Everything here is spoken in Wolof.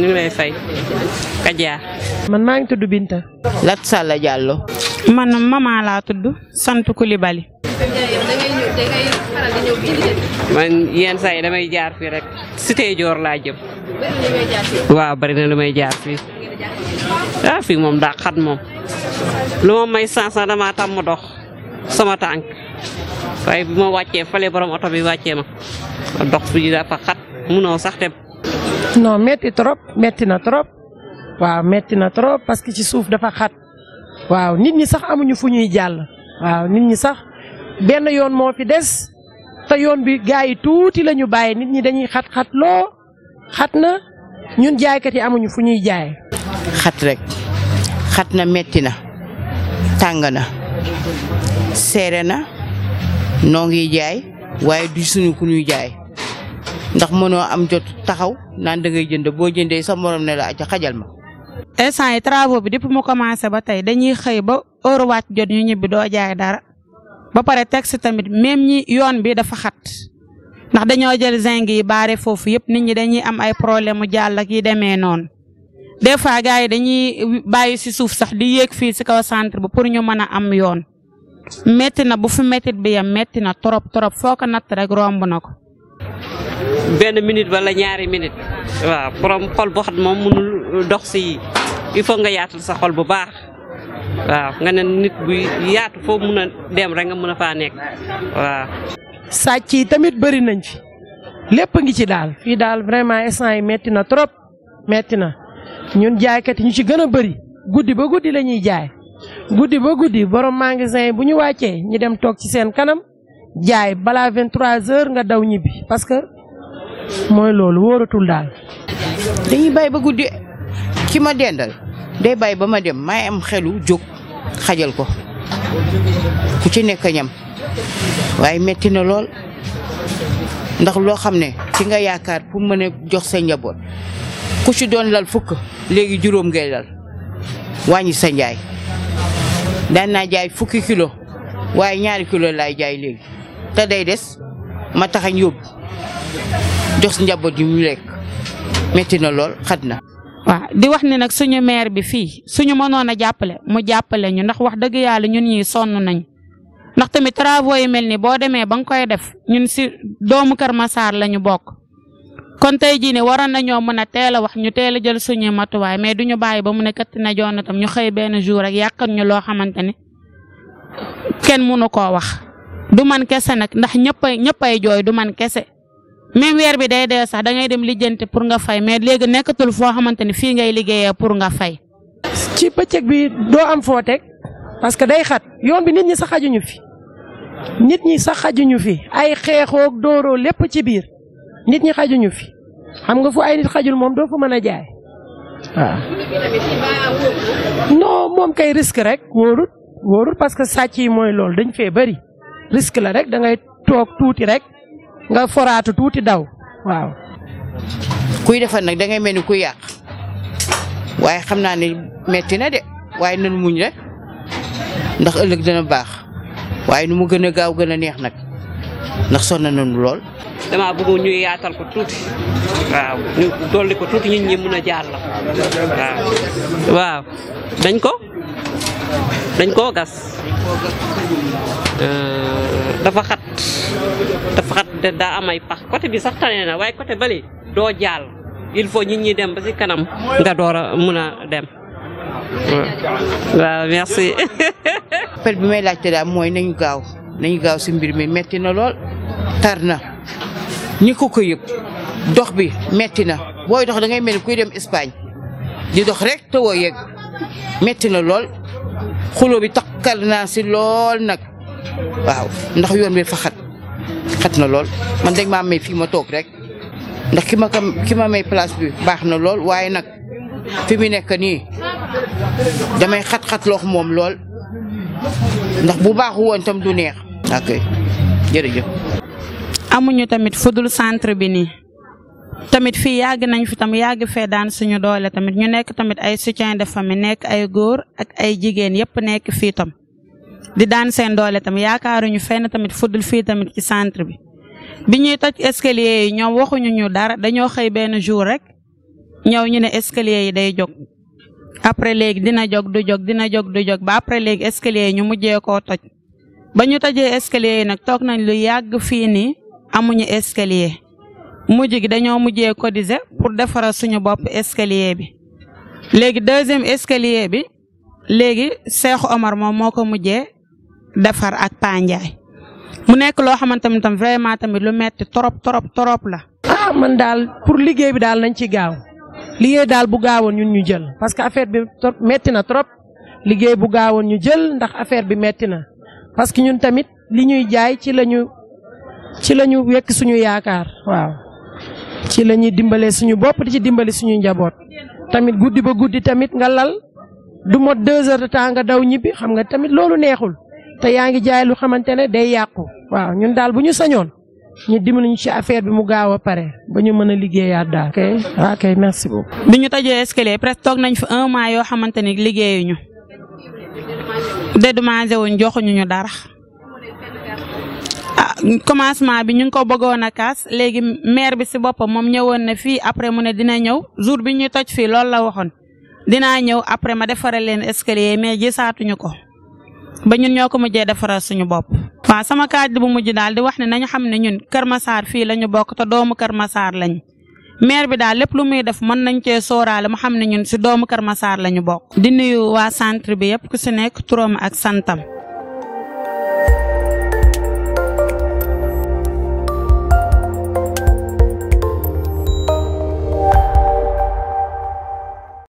ngi lay fay Kaja. man maa ngi tudd Binta. Lat Salla Diallo. man mama laa tudd sant Coulibaly. man yenn saa yi damay jaar fii rek Cité Dior laa jëm. waaw bari na lu may jaar fii. fii moom daa xat moom. lu ma may sens na dama tàmm dox sama tànk waaye bi ma wàccee fale borom oto bi wàccee ma dox fii dafa xat munoo sax dem. non metti na trop waaw metti na trop parce que ci suuf dafa xat waaw nit ñi sax amuñu fu ñuy jàll waaw nit ñi sax benn yoon moo fi des te yoon bi gaa yi tuuti la ñu bàyyi nit ñi dañuy xat loo xat na ñun jaaykat yi amuñu fu ñuy jaay. xat rek xat na metti na tàng na seere na noo ngi jaay waaye du suñu ku ñuy jaay ndax mënoo am jot taxaw naan da ngay jënd boo jëndee sa morom ne la aca xajal ma. instant yi travaux bi depuis mu commencé ba tey dañuy xëy ba heure wàcc jot ñu ñibbi doo jaay dara ba pare texte tamit même ñi yoon bi dafa xat ndax dañoo jël zinc yi baare foofu yëpp nit ñi dañuy am ay problème mu jàll ak yi demee noonu des fois gars yi dañuy bàyyi si suuf sax di yéeg fii si kaw centre bi pour ñu mën a am yoon metti na bu fi mettit bi yam metti na trop foo ko natt rek romb na ko. benn minute wala ñaari minute waaw borom xol bu xat moom mënul dox si il faut nga yaatal sa xol bu baax waaw nga ne nit bu yaatu foo mun a dem rek nga mën a faa nekk waaw. sàcc yi tamit bëri nañ fi lépp ngi ci daal fii daal vraiment instant yi metti na trop metti na ñun jaaykat yi ñu ci gën a bëri guddi ba guddi la ñuy jaay guddi ba guddi borom magasin yi bu ñu wàccee ñu dem toog ci seen kanam jaay balaa 23h nga daw ñibbi parce que mooy loolu wóoratul daal. dañuy bàyyi ba guddi ki ma dendal day bàyyi ba ma dem may am xelu jóg xajal ko ku ci nekk ñam waaye metti na lool ndax loo xam ne ci nga yaakaar pour mën a jox sa njaboot ku ci doon lal fukk léegi juróom ngay lal wàññi sa njaay daan naa jaay fukki kilo waaye ñaari kilo laay jaay léegi te day des ma taxañ yóbbu jox njaboot yi mu lekk metti na lool xat na. waaw di wax ni nag suñu maire bi fii suñu mënoon a jàppale mu jàppale ñu ndax wax dëgg yàlla ñun ñii sonn nañ ndax tamit travaux yi mel ni boo demee ba nga koy def ñun si doomu Kër Massar la ñu bokk kon tey jii ne waroon nañoo mën a teel a wax ñu teel a jël suñuy matuwaay mais duñu bàyyi ba mu ne kat na joon tam ñu xëy benn jour rek yàqal ñu loo xamante ni kenn mënu koo wax du man kese nag ndax ñëppay jooy du man kese même weer bi day dee sax da ngay dem lijjanti pour nga fay mais léegi nekkatul foo xamante ni fii ngay liggéeyee pour nga fay. ci bëccëg bi doo am foo teg parce que day xat yoon bi nit ñi sax xajuñu fi nit ñi sax xajuñu fi ay xeexoog dooroo lépp ci biir nit ñi xajuñu fi xam nga fu ay nit xajul moom doo fa mën a jaay waaw. non moom kay risque rek wóorut parce que sàcc yi mooy loolu dañ fee bëri risque la rek da ngay toog tuuti rek nga foraatu tuuti daw waaw. kuy defar nag da ngay mel ni kuy yàq waaye xam naa ne metti na de waaye nanu muñ rek ndax ëllëg dana baax waaye nu mu gën a gaaw gën a neex nag ndax sonn nañu lool. dama bëgg ñu yaatal ko tuuti waaw ñu dolli ko tuuti nit ñi mën a jaar la waaw dañ koo gas dafa xat daa am ay pax côté bi sax tane na waaye côté bale doo jàll il faut nit ñi dem ba ci kanam nga door a mën a dem waaw merci. appel bi may laajte daal mooy nañu gaaw si mbir mi metti na lool tar na ñi ko yëg dox bi metti na booy dox da ngay mel ni kuy dem Espagne di dox rek te woo yegg metti na lool xuloo bi takkal naa si lool nag waaw ndax yoon bi fa xat na lool man dañ maa may fii ma toog rek ndax ki ma may place bi baax na lool waaye nag fi mu nekk nii damay xat loox moom lool ndax bu baaxu woon tam du neex. ok jërëjëf. amuñu tamit fudul centre bi nii tamit fii yàgg nañ fi tam yàgg fee daan suñu doole tamit ñu nekk tamit ay soutien de famille nekk ay góor ak ay jigéen yëpp nekk fii tam di daan seen doole tam yaakaaruñu fenn tamit fudul fii tamit ci centre bi ñuy toj escalier yi ñoom waxuñu ñu dara dañoo xëy benn jour rek ñëw ñu ne escalier yi day jóg après léegi dina jóg du jóg dina jóg du jóg ba après léegi escalier yi ñu mujjee koo toj ba ñu tojee escalier yi nag toog nañ lu yàgg fii nii amuñu escalier mujj gi dañoo mujjee cotiser pour defaral suñu bopp escalier bi léegi deuxième escalier bi léegi Cheikh Omar moom moo ko mujjee defar ak Pa Ndiaye mu nekk loo xamante ni tam vraiment tamit lu metti trop la. man daal pour liggéey bi daal nañ ci gaaw liggéey daal bu gaawoon ñun ñu jël parce que affaire bi metti na trop liggéey bu gaawoon ñu jël ndax affaire bi metti na parce que ñun tamit li ñuy jaay ci lañu wekk suñu yaakaar waaw ci la ñuy dimbalee suñu bopp di ci dimbali suñu njaboot tamit guddi ba guddi tamit nga lal du mot 2 heures de temps nga daw ñibbi xam nga tamit loolu neexul te yaa ngi jaay lu xamante ne day yàqu waaw ñun daal bu ñu sañoon ñu dimbali ñu ci affaire bi mu gaaw a pare ba ñu mën a liggéeyaat daal. ok merci beaucoup. bi ñu tojee escalier presque toog nañ fi 1 mois yoo xamante ni liggéeyuñu dédommagé wuñ joxuñu ñu dara commencement bi ñu ngi ko bëggoon a kaas léegi maire bi si boppam moom ñëwoon na fii après mu ne dina ñëw jour bi ñuy toj fii loolu la waxoon dinaa ñëw après ma defaral leen escalier mais gisaatuñu ko ba ñun ñoo ko mujjee defaral suñu bopp. waaw sama kàddu bu mujj daal di wax ne nañu xam ne ñun Kër Massar fii la ñu bokk te doomu Kër Massar lañ maire bi daal lépp lu muy def mën nañ cee sóoraale mu xam ne ñun si doomu Kër Massar la ñu bokk. di nuyu waa centre bi yëpp ku si nekk turam ak santam.